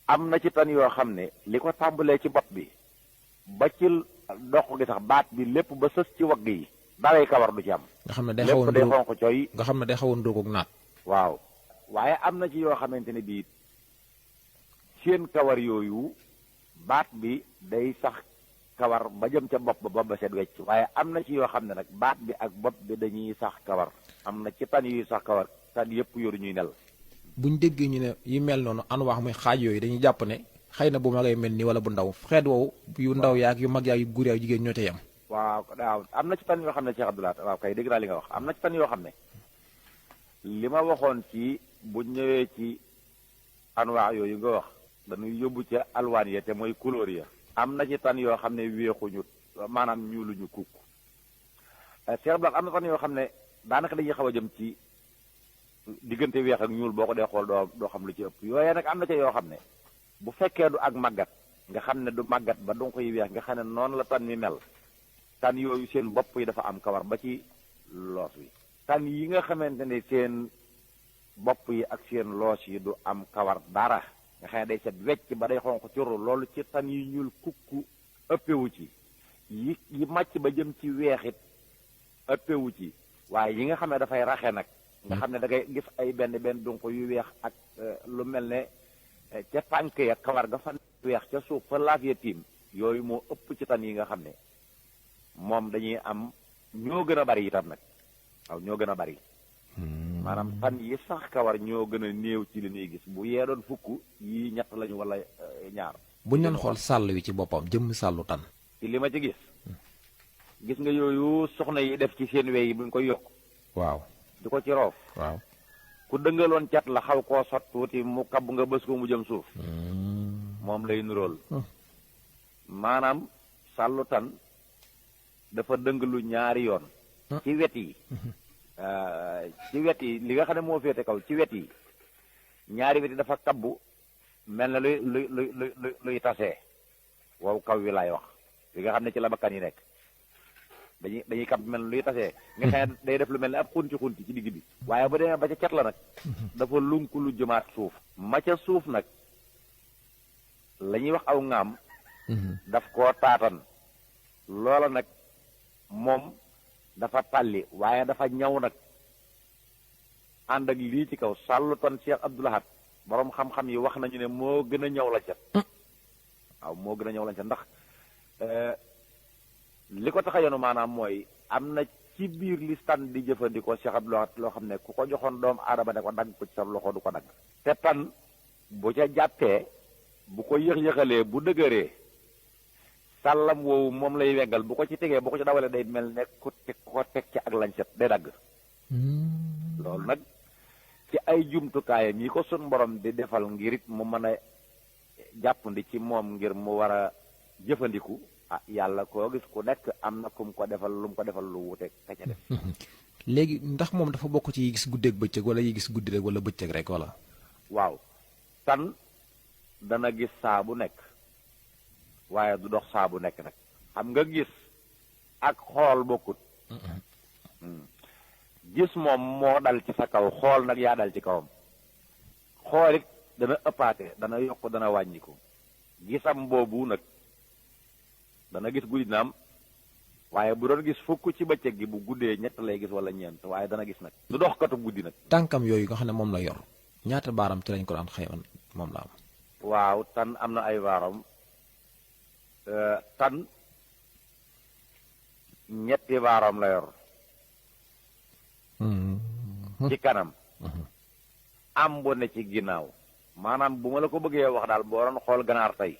am na ci tan yoo xam ne li ko tàmbalee ci bopp bi ba ci dox gi sax baat bi lépp ba sës ci wagg yi daray kawar du ci am. nga xam ne day xaw a lépp day xonq coy. nga xam ne day xaw a ndóog ak naat. waaw waaye am na ci yoo xamante ne bii seen kawar yooyu baat bi day sax kawar ba jëm ca bopp ba set wecc waaye am na ci yoo xam ne nag baat bi ak bopp bi dañuy sax kawar am na ci tan yuy sax kawar tan yëpp yoru ñuy nel. buñ déggee ñu ne yu mel noonu an wax muy xaaj yooyu dañuy jàpp ne xëy na bu magay mel nii wala bu ndaw xeet woowu yu ndaw yaag yu mag yaag yu góor yaag jigéen ñoo ca yem. waaw am na ci tan yoo xam ne Cheikh Abdoulaye waaw kay dégg naa li nga wax am na ci tan yoo xam ne li ma waxoon ci bu ñëwee ci anwaa yooyu nga wax dañuy yóbbu ca alwaan ya te mooy couleur ya. am na ci tan yoo xam ne weexuñu maanaam ñuuluñu kukk Cheikh Abdoulaye am na tan yoo xam ne daanaka dañuy xaw a jëm ci diggante weex ak ñuul boo ko dee xool doo xam lu ci ëpp yooyee nag am na ca yoo xam ne bu fekkee du ak màggat nga xam ne du màggat ba du ko yi weex nga xam ne noonu la tan mi mel tan yooyu seen bopp yi dafa am kawar ba ci loos wi. tan yi nga xamante ne seen bopp yi ak seen loos yi du am kawar dara nga xam ne day set wecc ba day xonq curu loolu ci tan yi ñuul kukku ëppewu ci yi màcc ba jëm ci weexit ëppewu ci waaye yi nga xam ne dafay raxe nag nga xam ne da ngay gis ay benn dunq yu weex ak lu mel ne ca tànk ya kawar ga fa weex ca suuf fa laaf ya tiim yooyu moo ëpp ci tan yi nga xam ne moom dañuy am ñoo gën a bari itam nag waaw ñoo gën a bari maanaam tan yi sax kawar ñoo gën a néew ci li ñuy gis bu yee doon fukk yi ñett lañu wala ñaar. buñ leen xool sàll wi ci boppam jëmm sàllu tan. ci li ma ci gis nga yooyu soxna yi def ci seen wey yi buñ koy yokk. waaw di ko ci roof. waaw ku dëngaloon cat la xaw koo sot tuuti mu kab nga bës ko mu jëm suuf. moom lay nuróol. maanaam sàllu tan dafa dëngalu ñaari yoon. ci wet yi. ci wet yi li nga xam ne moo féete kaw ci wet yi ñaari wet yi dafa kabbu mel na luy tasee wow kaw wi laay wax li nga xam ne ci la bakkan yi nekk dañuy kab mel na luy tasee nga xam ne day def lu mel ne ab xunti ci digg bi waaye bu demee ba ca cat la nag dafa lunku lu jëmaat suuf ma ca suuf nag la ñuy wax aw ŋaam daf koo taatan loola nag moom dafa tàlli waaye dafa ñaw nag ànd ak lii ci kaw sàllu tan Cheikh Abdoul Ahad boroom xam-xam yi wax nañu ne moo gën a ñaw la cat waaw moo gën a ñaw la cat ndax li ko tax a yenu maanaam mooy am na ci biir li tan di jëfandikoo Cheikh Abdoul Ahad loo xam ne ku ko joxoon doomu aadama ne ko dagg ko ci sa loxo du ko dagg te tan bu ca jàppee bu ko yëx-yëxalee bu dëgëree sàllam woowu moom lay weggal bu ko ci tegee bu ko ci dawalee day mel ne ko teg ci ak lañset day dagg loolu nag ci ay jumtukaayam yi ko sun borom di defal ngir it mu mën a jàppandi ci moom ngir mu war a jëfandiku ah yàlla koo gis ku nekk am na kum ko defal lu mu ko defal lu wuute ka ca def léegi ndax moom dafa bokk ci yi gis guddeeg bëccëg wala yi gis guddi rek wala bëccëg rek wala waaw tan dana gis saa bu nekk waaye du dox saa bu nekk nag xam nga gis ak xool bokkut gis moom moo dal ci sa kaw xool nag yaa dal ci kawam xool it dana ëppaate dana yokk dana wàññiku gisam boobu nag dana gis guddi naam waaye bu doon gis fukk ci bëccëg gi bu guddee ñett lay gis wala ñeent waaye dana gis nag du dox katu guddi nag tànkam yooyu nga xam ne moom la yor ñaata baaram ci lañ ko daan xëyoon moom la am waaw tan am na ay baaram tan ñetti baaram la yor ci kanam am bu ne ci ginnaaw maanaam bu ma la ko bëggee wax daal boo doon xool ganaar tey